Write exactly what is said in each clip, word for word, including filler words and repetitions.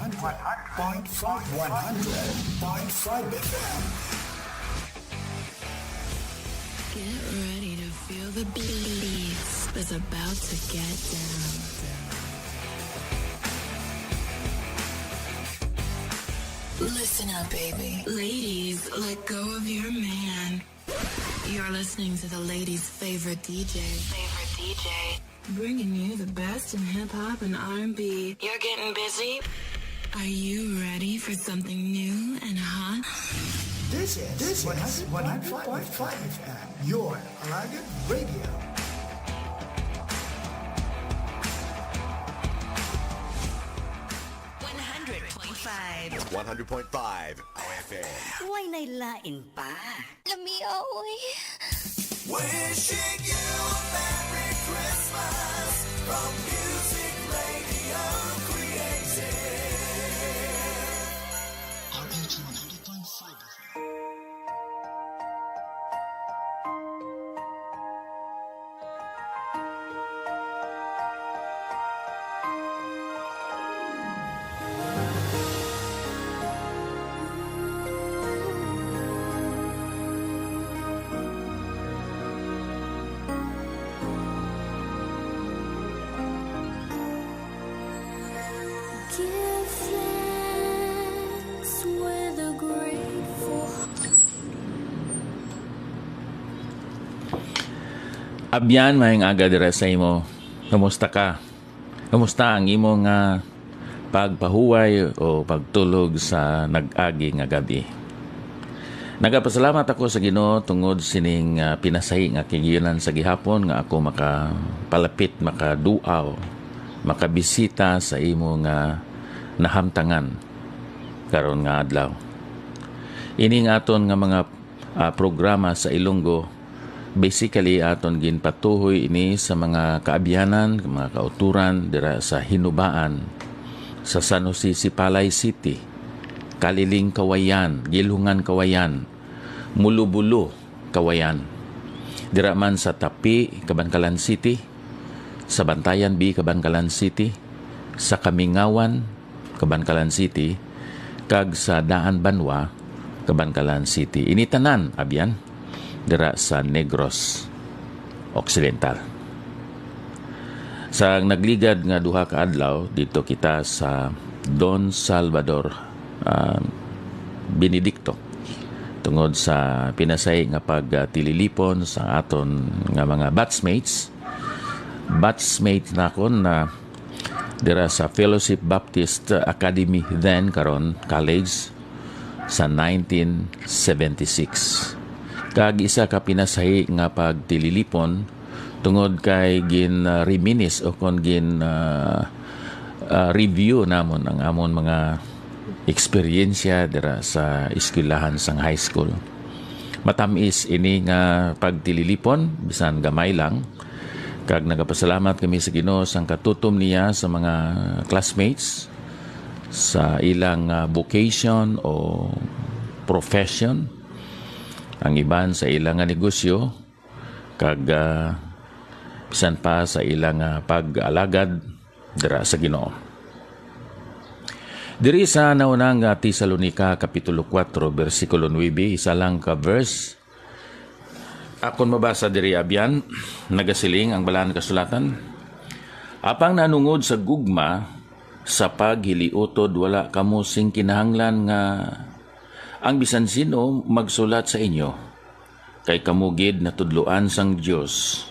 One hundred point five, one hundred point five F M. Get ready to feel the beats. It's about to get down. Listen up, baby. Ladies, let go of your man. You're listening to the ladies' favorite D J. Favorite D J. Bringing you the best in hip hop and R and B. You're getting busy? Are you ready for something new and hot? This is this is one hundred point five F M, your Alagan Radio. One hundred point five. One hundred point five O F M. Way nay lain pa. Lamia, oy. Wishing you a Merry Christmas from Music Radio Creative. R H one hundred point five F M. Give thanks with a grateful heart. Abyan, maayong aga dira sa imo. Kumusta ka? Kumusta ang imo nga pagpahuway o pagtulog sa nag-agi nga gabi? Nagapasalamat ako sa Ginoo tungod sining, ah, pinasahi nga kagiyunan sa gihapon nga ako makapalapit, makaduaw, makabisita sa imo nga nahamtangan karon nga adlaw. Ini nga aton nga mga, ah, programa sa Ilonggo, basically aton ginpatuhoy ini sa mga kaabyanan, mga kauturan dira sa Hinubaan, sa San Jose Sipalay City, Kaliling Kawayan, Gilhungan Kawayan, Mulubulo Kawayan. Dira man sa Tapi, Kabankalan City, sa Bantayan B, Kabankalan City, sa Kamingawan, Kabankalan City, kag sa Daan Banwa, Kabankalan City. Ini tanan, abyan, dira sa Negros Occidental. Sa nagligad nga duha ka adlaw, dito kita sa Don Salvador, ah, Benedicto, tungod sa pinasay nga pagtililipon sa aton nga mga batchmates. Batchmate nakon na dira sa Fellowship Baptist Academy, then karon college, sa nineteen seventy-six. Kag isa ka pinasahi nga pagtililipon tungod kay gin, ah, reminis o kon gin, ah, ah, review namon ang amon mga eksperyensya dira sa eskwelahan sang high school. Matamis ini nga pagtililipon, bisan gamay lang. Kag nagapasalamat kami sa Ginoo sang katutom niya sa mga classmates sa ilang, ah, vocation o profession, ang iban sa ilang nga negosyo, kag, ah, bisan pa sa ilang, ah, pag-alagad dira sa Ginoo. Diri sa naunang, ah, Tesalonica Kapitulo kuwatro, bersikulo nuebe, isa lang ka verse, akon mabasa diri, abyan, nagasiling ang Balaan Kasulatan, "Apang nanungod sa gugma, sa paghiliutod wala kamo sing kinahanglan nga ang bisan sin-o magsulat sa inyo, kay kamo gid natudloan sang Dios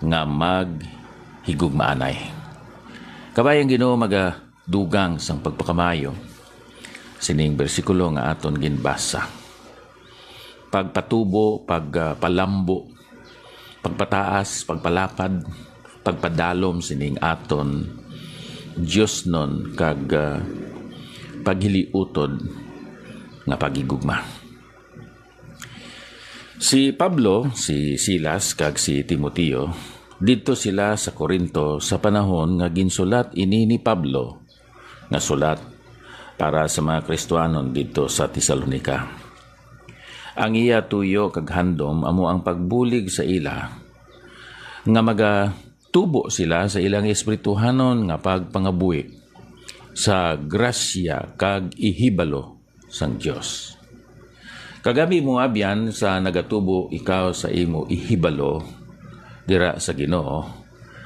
nga maghigugmaanay." Kabay ang Ginoo magadugang sang pagpakamayo sining bersikulo nga aton ginbasa. Pagpatubo, pag, ah, palambo, pagpataas, pagpalapad, pagpadalom sining aton diosnon kag, ah, paghiliutod nga paghigugma. Si Pablo, si Silas, kag si Timoteo, didto sila sa Corinto sa panahon nga ginsulat ini ni Pablo nga sulat para sa mga Kristianon didto sa Tesalonica. Ang iya tuyo kag handom amo ang pagbulig sa ila nga magatubo sila sa ilang espirituhanon nga pagpangabuhi, sa grasya kag ihibalo sang Dios. Kag abi mo, abyan, sa nagatubo ikaw sa imo ihibalo dira sa Ginoo,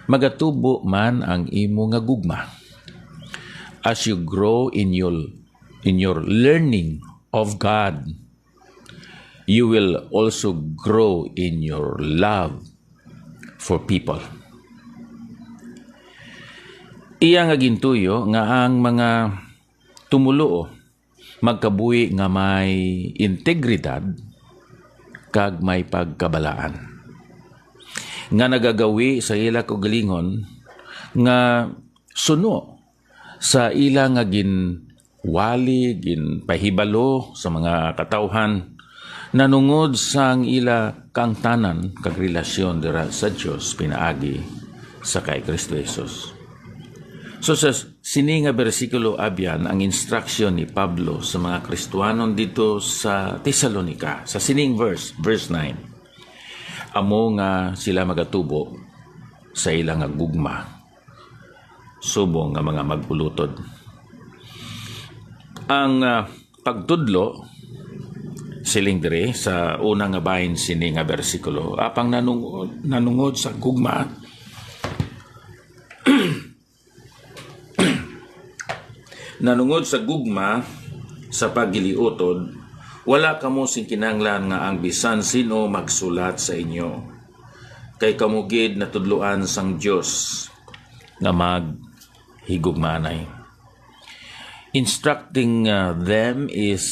magatubo man ang imo nga gugma. As you grow in your, in your learning of God, you will also grow in your love for people. Iya nga gintuyo nga ang mga tumoluo magkabuhi nga may integridad kag may pagkabalaan, nga nagagawi sa ila kaugalingon nga suno sa ila nga ginwali, ginpahibalo sa mga katawhan, nanungod sang ila kaangtanan kag relasyon dira sa Dios pinaagi sa kay Kristo Jesus. So, sa sini nga bersikulo, abyan ang instruction ni Pablo sa mga Kristiyanon dito sa Tesalonica, sa sining verse, verse nine. Amo nga sila magatubo sa ila nga gugma subong nga mga mag-ulutod. Ang, ah, pagtudlo, siling diri sa una nga bahin sini nga bersikulo, apang nanung-, nanungod sa gugma, nanungod sa gugma sa paghiliutod, wala kamo sing kinahanglan nga ang bisan sino magsulat sa inyo, kay kamo gid natudloan sang Dios nga maghigugmaanay. Instructing, uh, them is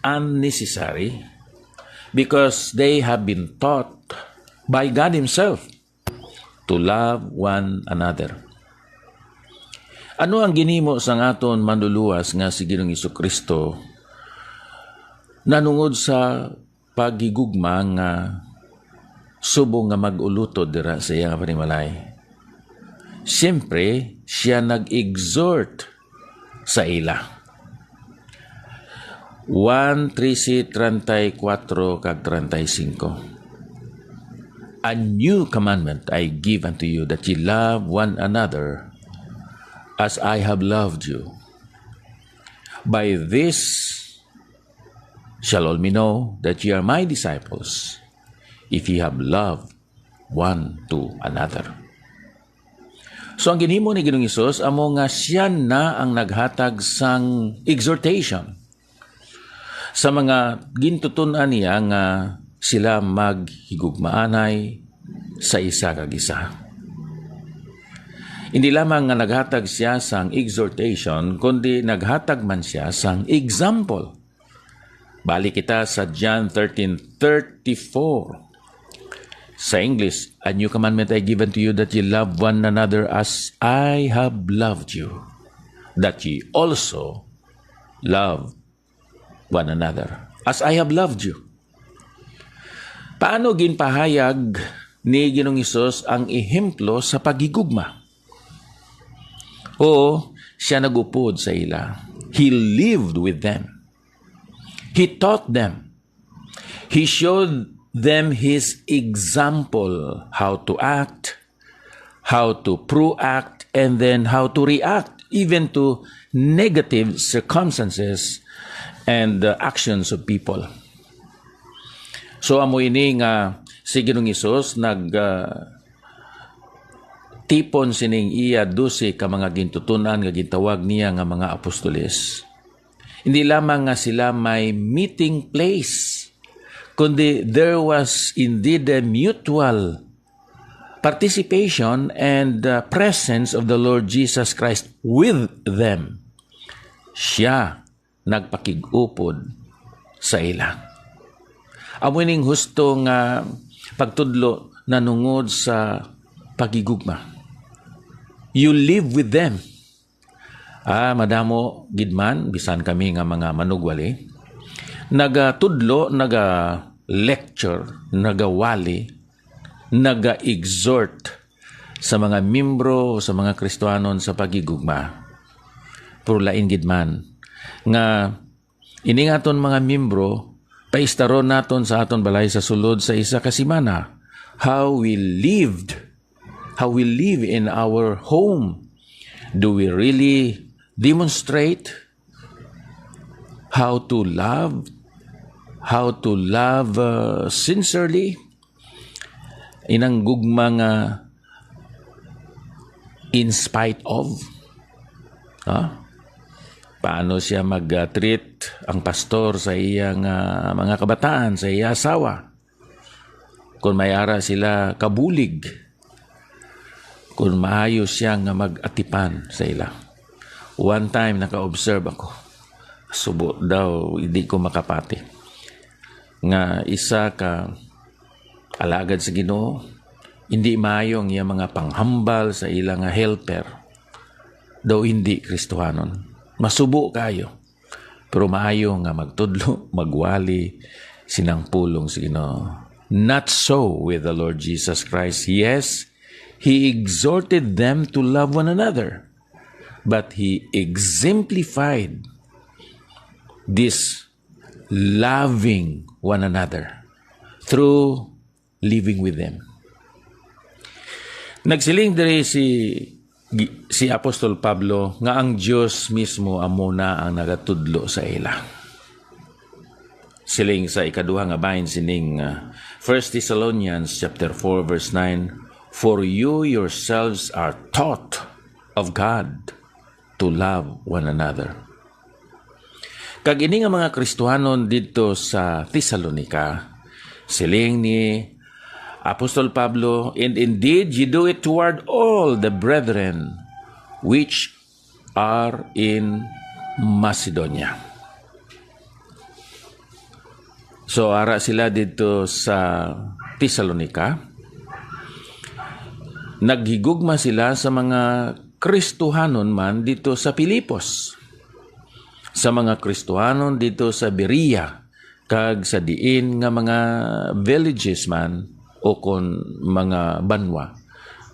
unnecessary because they have been taught by God Himself to love one another. Ano ang ginhimo sang aton Manluluwas nga si Ginoong Jesu-Cristo nanungod sa paghigugma nga subong nga mag-ulutod dira sa iya nga panimalay? Siyempre, siya nag-exhort sa ila. Juan trese, treinta y cuatro kag treinta y cinco. "A new commandment I give unto you, that ye love one another as I have loved you. By this shall all men know that ye are my disciples, if ye have love one to another." So, ang ginhimo ni Ginoong Hesus amo nga siya na ang naghatag sang exhortation sa mga gintuton-an niya nga sila maghigugmaanay sa isa kag isa. Hindi lamang nga naghatag siya sang exhortation, kundi naghatag man siya sang example. Balik kita sa John thirteen thirty-four. Sa English, "A new commandment I give unto you, that ye love one another as I have loved you, that ye also love one another." As I have loved you. Paano ginpahayag ni Ginoong Hesus ang ehemplo sa paghigugma? Oo, siya nag-upod sa ila. He lived with them. He taught them. He showed them his example, how to act, how to proact, and then how to react even to negative circumstances and the actions of people. So, amo ini nga si Ginoong Hesus nag, ah, tipon sining iya dose ka mga gintutunan nga gintawag niya nga mga apostoles. Hindi lamang nga sila may meeting place, kundi there was indeed a mutual participation and, uh, presence of the Lord Jesus Christ with them. Siya nagpakig-upod sa ila. Amo ning husto nga pagtudlo nanungod sa paghigugma. You live with them. Ah, madamo gid man, bisan kami nga mga manugwali, nagatudlo, naga-lecture, nagawali, naga-exhort sa mga miyembro, sa mga Kristiyanon sa paghigugma. Pero lain gid man nga ining aton mga miyembro, paistaron naton sa aton balay sa sulod sa isa ka semana. How we lived, how we live in our home. Do we really demonstrate how to love, how to love, uh, sincerely, inang gugma nga in spite of. Ha? Paano siya mag-treat ang pastor sa iyang, ah, mga kabataan, sa iya asawa? Kung may ara sila kabulig, kung maayo siya nga mag-atipan sa ila. One time, naka-observe ako. Subo daw, hindi ko makapati. Nga isa ka alagad sa Ginoo, hindi maayo ang iya mga panghambal sa ila nga helper. Daw hindi Kristohanon. Masubo kayo. Pero maayo nga magtudlo, magwali, sinang pulong sa Ginoo. Not so with the Lord Jesus Christ. Yes, He exhorted them to love one another. But He exemplified this loving one another through living with them. Nagsiling diri si, si Apostol Pablo nga ang Dios mismo amo na ang nagatudlo sa ila. Siling sa ikaduha nga bahin sining, uh, First Thessalonians chapter four, verse nine, "For you yourselves are taught of God to love one another." Kag ini nga mga Kristohanon didto sa Tesalonica, siling ni Apostol Pablo, "And indeed, you do it toward all the brethren which are in Macedonia." So, ara sila didto sa Tesalonica. Naghigugma sila sa mga Kristohanon man didto sa Filipos, sa mga Kristohanon didto sa Berea, kag sa diin nga mga villages man o kon mga banwa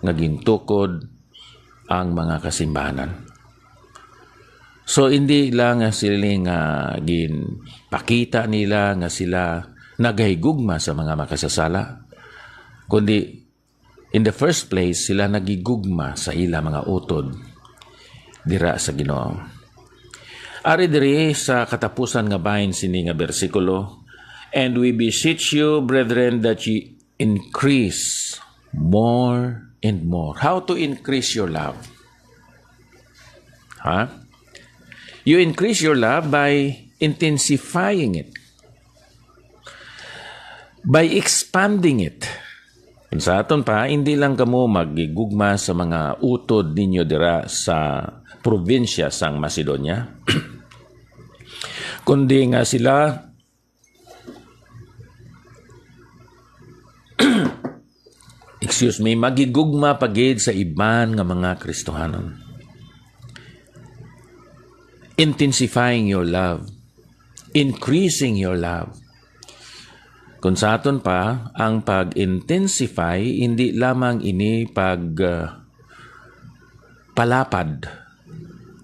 nga gintukod ang mga kasimbahanan. So, hindi lang nga sila nga ginpakita nila nga sila nagahigugma sa mga makasasala, kundi in the first place, sila nagigugma sa ila mga utod dira sa Ginoo. Ari diri sa katapusan nga bahin sini nga bersikulo, "And we beseech you, brethren, that ye increase more and more." How to increase your love? Ha? You increase your love by intensifying it, by expanding it. Kung sa aton pa, hindi lang kamo magigugma sa mga utod ninyo dira sa probinsya sang Macedonia, kundi nga sila, excuse me, magigugma pa gid sa iban nga mga Kristohanon. Intensifying your love, increasing your love. Kung sa aton pa, ang pag-intensify, hindi lamang ini pag, ah, palapad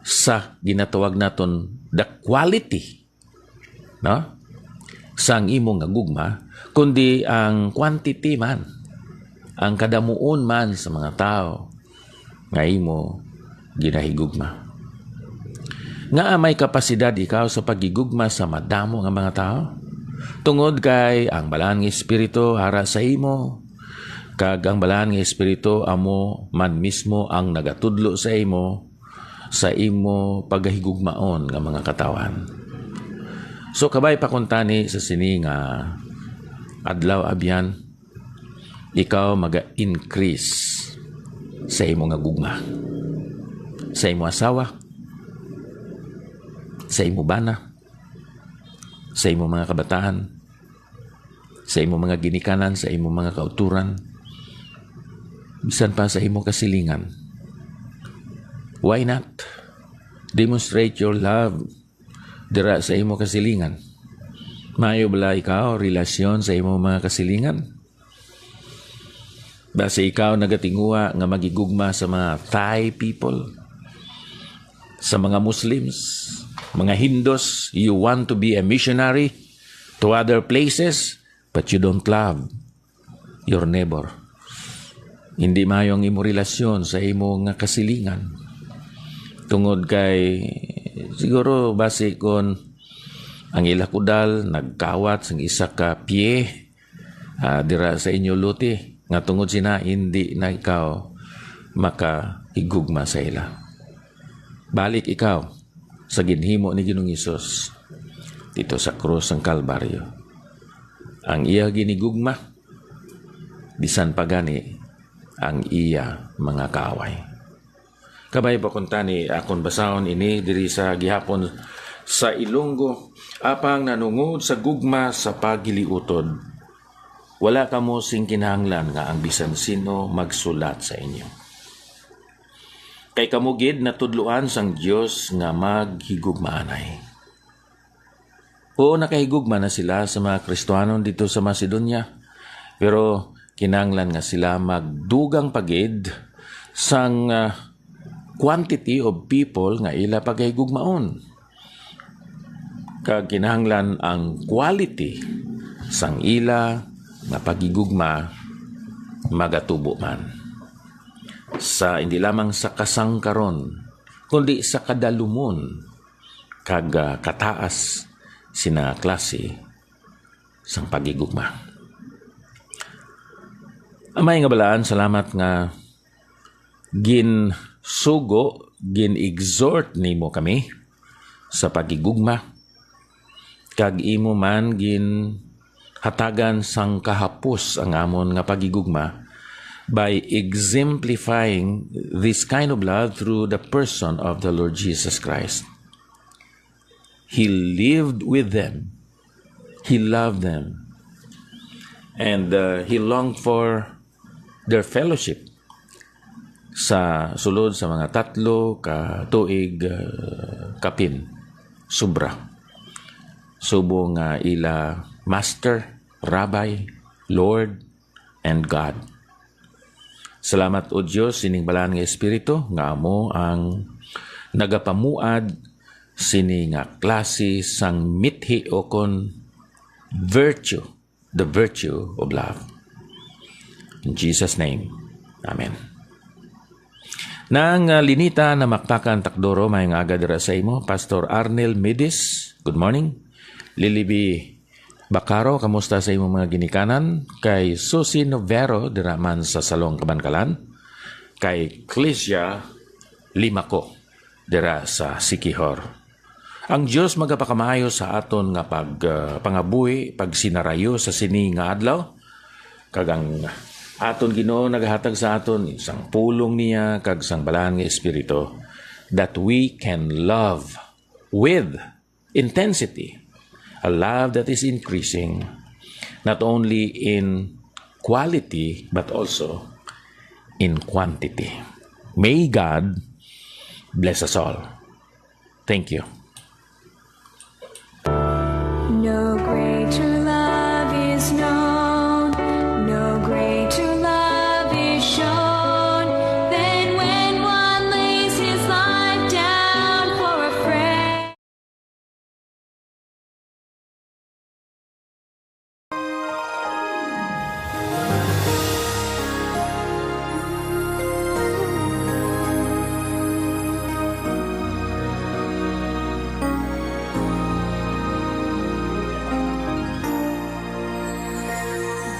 sa ginatawag naton the quality, no, sang imo nga gugma, kundi ang quantity man, ang kadamuon man sa mga tawo nga imo ginahigugma. Ngaa may kapasidad ikaw sa paghigugma sa madamo nga mga tawo? Tungod kay ang Balaan nga Espiritu ara sa imo, kag ang Balaan nga Espiritu amo man mismo ang nagatudlo sa imo, sa imo pagahigugmaon nga mga katawhan. So, kabay pa kuntani sa sini nga adlaw, abyan, ikaw maga-increase sa imo nga gugma, sa imo asawa, sa imo bana, sa imo mga kabataan, sa imo mga ginikanan, sa imo mga kauturan, bisan pa sa imo kasilingan. Why not? Demonstrate your love dira sa imo kasilingan. Maayo bala ikaw relasyon sa imo mga kasilingan? Basi ikaw nagatinguha nga magigugma sa mga Thai people, sa mga Muslims, mga Hindus, you want to be a missionary to other places, but you don't love your neighbor. Hindi maayo ang imo relasyon sa imo nga kasilingan. Tungod kay, siguro, basi kon ang ila kudal nagkawat sang isa ka pie, ah, dira sa inyo lote, nga tungod sina, hindi na ikaw makahigugma sa ila. Balik ikaw sa ginhimo ni Ginoong Hesus dito sa krus sang Kalbaryo. Ang iya ginigugma, bisan pa gani ang iya mga kaaway. Kabay pa kuntani, akon basahon ini diri sa gihapon sa Ilonggo, apang nanungod sa gugma sa paghiliutod, wala kamo sing kinahanglan nga ang bisan sino magsulat sa inyo. Kay kamo gid natudloan sang Dios nga maghigugmaanay. Oo, nakahigugma na sila sa mga Kristiyanon dito sa Macedonia, pero kinahanglan nga sila magdugang pa gid sang, ah, quantity of people nga ila pagahigugmaon, kag kinahanglan ang quality sang ila nga paghigugma magatubo man sa, hindi lamang sa kasangkaron, kundi sa kadalumon kag, ah, kataas sina klase sang paghigugma. Amay nga balaan, salamat nga ginsugo, gin-exhort nimo kami sa paghigugma, kag imo man ginhatagan sang kahapos ang amon nga paghigugma by exemplifying this kind of love through the person of the Lord Jesus Christ. He lived with them. He loved them. And, uh, he longed for their fellowship sa sulod sa mga tatlo ka tuig, uh, kapin, sobra. Subong nga ila Master, Rabbi, Lord, and God. Salamat, O Dios, sining Balaan nga Espiritu, nga amo ang nagapamuad sini nga klase sang mithi o kon virtue, the virtue of love. In Jesus' name, amen. Nang, ah, Linita Namakpakan Takdoro, may nga aga dira sa imo. Pastor Arnel Midis, good morning. Lily B. Bacaro, kamusta sa imong mga ginikanan? Kay Susi Novero, dira man sa Salong Kabankalan. Kay Clesia Limaco, dira sa Siquijor. Ang Dios magapakamaayo sa aton nga pag, ah, pangabuhi, pagsinarayo sa sini nga adlaw. Kag ang aton Ginoo nagahatag sa aton sang pulong niya kag sang Balaan nga Espiritu, that we can love with intensity, a love that is increasing, not only in quality, but also in quantity. May God bless us all. Thank you. No greater love is known, no greater love is shown than when one lays his life down for a friend.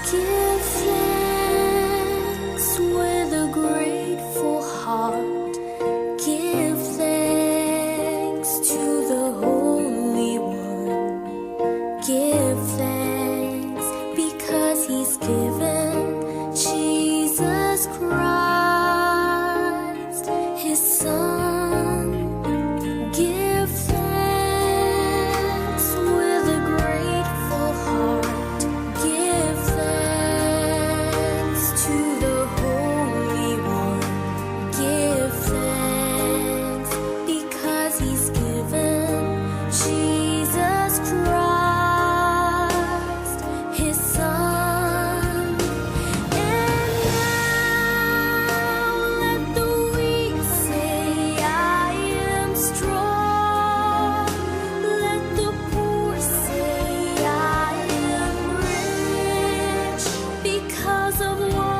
Give thanks with a grateful heart. Give thanks to the Holy One. Give thanks because he's given Jesus Christ, his Son. Give thanks with a grateful heart. Give thanks to the Holy One. Give thanks because he's given Jesus Christ, his Son. And now let the weak say, "I am strong." Let the poor say, "I am rich because of what